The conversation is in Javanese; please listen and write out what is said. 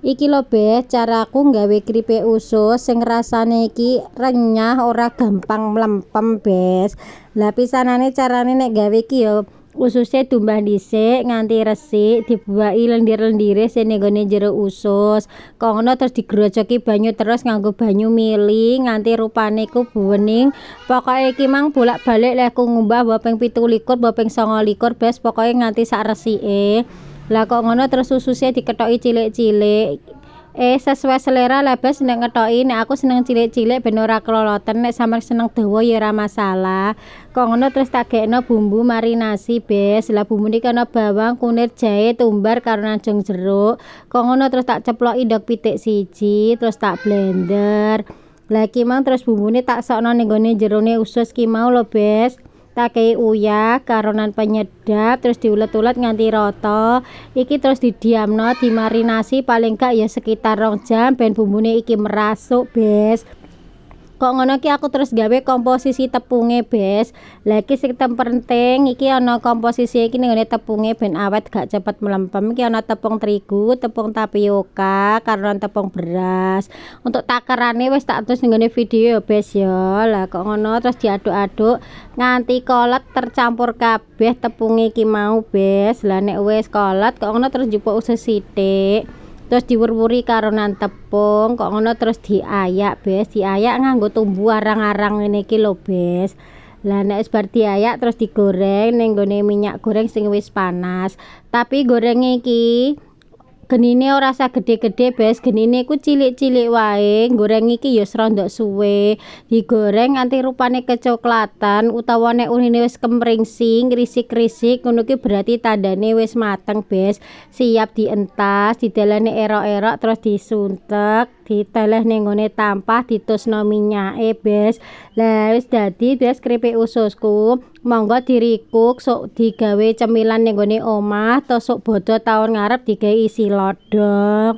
Iki lho, Bes, caraku nggawe keripik usus sing rasane iki renyah, ora gampang mlempem, Bes. Lah, pisanane carane nek gawe iki ya ususe diumbah dhisik nganti resik, dibuaki lendir-lendire sing ning gone jero usus. Kok ngono terus digrojoki banyu terus nganggo banyu mili nganti rupane iku bening. Pokoke iki mang bolak-balik lek aku ngumbah, mbok ping 27 mbok ping 29, Bes, pokoke nganti sak resike. Lah, kok ngono terus ususe dikethoki cilik-cilik. Sesuai selera lah, Bes, nek ngethoki. Nek aku seneng cilik-cilik ben ora kloloten, nek sampean seneng dawa ya ora masalah. Kok ngono terus tak gekno bumbu marinasi, Bes. Lah, bumbune iki ana bawang, kunir, jahe, tumbar karo najong jeruk. Kok ngono terus tak ceploki ndok pitik siji, terus tak blender. Lah, iki mang terus bumbune tak sokno ning gone jerone usus ki mau lho, Bes. Tak kei uyah karonan penyedap, terus diulet-ulet nganti rata. Iki terus didiamno, dimarinasi paling gak ya sekitar 2 jam ben bumbune iki merasuk, Bes. Kok ngono ki aku terus gawe komposisi tepunge, Bes. Lah, iki sing penting iki ana komposisi iki ning gone tepunge ben awet, gak cepet mlempem. Iki ana tepung terigu, tepung tapioka, karo tepung beras. Untuk takerane wis tak terus ning gone video ya, Bes, ya. Lah, kok ngono terus diaduk-aduk nganti kolet, tercampur kabeh tepunge iki mau, Bes. Lah, nek wis kolet, kok ngono terus njupuk usus sithik, terus diwur-wuri karonan tepung. Kok ngono terus diayak, Bes, diayak nganggo tumbu arang-arang ngene iki lho, Bes. Lah, nek wis bar diayak terus digoreng ning gone minyak goreng sing wis panas, tapi gorenge iki genine ora usah gedhe-gedhe, Bes, genine iku cilik-cilik wae. Goreng iki ya srondok suwe, digoreng nganti rupane kecoklatan utawa nek unine wis kemringsing, risik-risik ngono ki berarti tandane wis mateng, Bes, siap dientas. Didelehne erok-erok, terus disuntek, diteleh ning nggone tampah, ditusno minyake, Bes. Lah, wis dadi, Bes, keripik ususku. Monggo dirikuk, sok digawe cemilan ning nggone omah, to sok bodo taun ngarep digawe isi lodong.